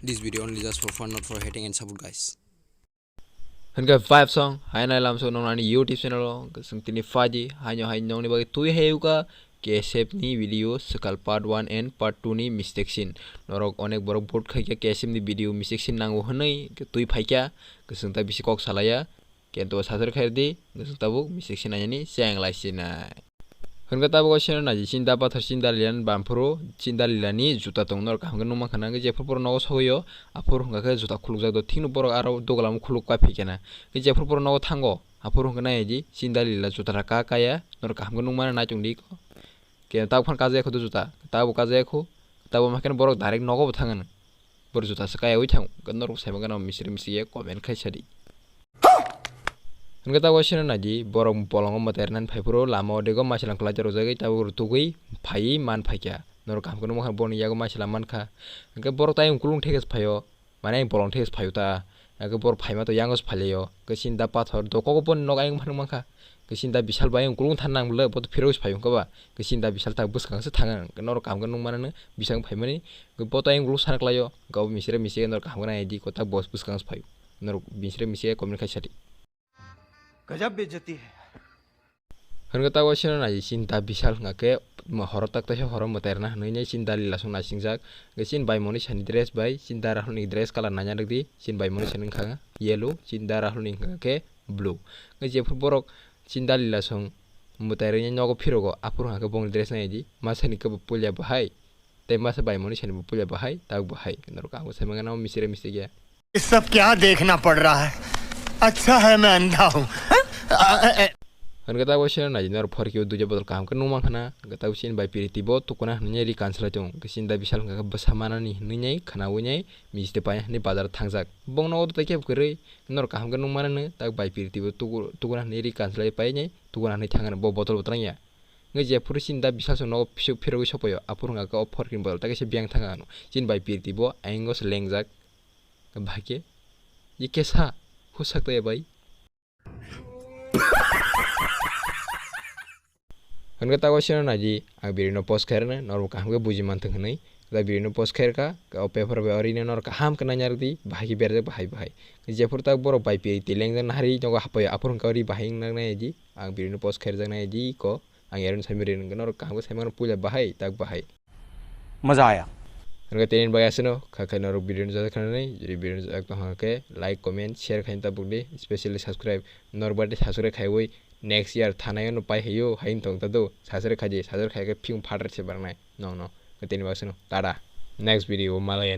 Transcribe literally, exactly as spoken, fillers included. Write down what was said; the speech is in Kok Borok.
This video only just for fun, not for hating and support, guys. Hingke five song, hai nai lam so nong ani YouTube channel o, hingke song tini phaidi, hai no hai nong ni bagwi twi hai uka, K S F ni video swkal part one and part two ni mistake scene. Norok onek borok vote khai khe K S F ni video mistake scene nango hwnwi, hingke twi phai kha, hingke song ta bisi kok salaya. Kento sator khair di, gosok tabuk mistake se nainani cheng lai se nai. Hwnke tabuk o seno naji, Chinta Pathor, Chinta Lila ni bamphuru, Chinta Lila ni juta tong norok kaham khe nukma khana, hwnkhe jephuru phuru nogo sogwi o, aphuru hwnka khe juta khulukjak do, thikno borok aro dogalamo khuluk pai phaikha na. Hwnkhe jephuru phuru nogo thango, aphuru hwnka nai di, Chinta Lila juta raka kaya, norok kaham khe nukmano naitung di. Khe tabuk phano kajakya kho do juta, tabuk kajakya kho, tabuk ma khe borok direct nogo bo thangano. Borok juta se kaya ui thang, norok sai mangano misiri misiri comment khai sadi. Hwnkhe tabuk seno naidi, borok bolongo mwtai rwnani phaiphuru lama o dego maisalang kwlai rwjagwi tabuk rw tugwi phaiwi man phaikha. Norok kaham khe nukmankha, borokni yago maisalang mankha. Hwnkhe borok tei ukulung thekes phaio, mane bolong thekes phaio ta. Hwnkhe borok phaima to yango se phailaio. Hwnkhe Chinta Pathor dokogo boni nok ayung phano mankha. Hwnkhe Chinta Bishal bai ukulung than nang bwle, bo to phirogwi se phaio hwnkhe ba. Hwnkhe Chinta Bishal ta bwskang se thangna, hwnkhe norok kaham khe nukmano bwskang phaimani. Bo to ayang ukulung sana klaio, hwnkhe abo misire misire norok kaham khe nai di, kwtak bo bwskang se phaio. Norok misire misire comment khai sadi. Gajab bejati hai. Hwnkhe tabuk seno naidi, Chinta Bishal hwnkha khe horo tak taisa horo mwtai rwna hwnwi nai Chinta Lila song naisingjak. Hwnkhe chini bai Monisha ni dress bai Chinta Rahul ni dress colour naina rwdi, chini bai Monisha ni wngkha yellow, Chinta Rahul ni wngkha khe blue. Hwnkhe jephuru borok Chinta Lila song mwtai rwni nogo phirogo, aphuru hwnkha khe bongni dress naidi, masani khe bo puila bahai. Tei masa bai Monisha ni bo puila bahai, tabuk bahai. Norok kaham khe sai mangano misire misire ya. ये सब क्या देखना पड़ रहा है? अच्छा है मैं अंधा हूँ। Hwnkhe tabuk seno naidi, norok phorkhe o duija bodol kaham khe nukmankha na. Hwnkhe tabuk chini bai Piriti bo tukuna hwnwi nai ri kansalai tongo. Hwnkhe Chinta Bishal hwnkha khe bwsa manani hwnwi nai khwnaui nai misti pai hwnwi bazar thangjak. Bongno o tei khe kwrwi norok kaham khe nukmanano, tabuk bai Piriti bo tuku-, tukuna hwnwi ri kansalai pai nai tukuna hwnwi thangano, bo bodol bo twlangya. Hwnkhe jephuru Chinta Bishal song nogo phirogwi sopaio, aphuru hwnkha khe o phorkhe ni bodol ta kaisa biyang thangano. Chini bai Piriti bo ayang o se lengjak. Bahai khe, "Ye kaisa ho sakta hai bhai?" Hwnkhe tabuk seno naidi, ang video no post khairwknai, norok kaham khe buji manthung hwnwi. Da video no post khairwkha, o paper bai o rino norok kaham khe naina rwdi, bahai khe berajak bahai bahai. Jephuru tak borok bai Piriti lengjak nahari nogo hapai, aphuru hwnkha o ri bahai wngna naidi, ang video no post khairwkjaknai di ko. Ang yarwng saimari rwngkha, norok kaham khe saimano puila bahai, tak bahai. मजा आया। Hwnkhe tini bagwi aswkno, kha khe norok video no jajak khanani, jodi video no jajak tongkha khe like, comment, share khaina tabuk di, specially subscribe. Norok bade subscribe khaiwi next year thanai no pai haio, hai wng tong ta do, subscribe khaidi, subscribe khai khe phiyung phatar se barnai, no, no. Tini bagwi aswkno, tata, next video o malaya.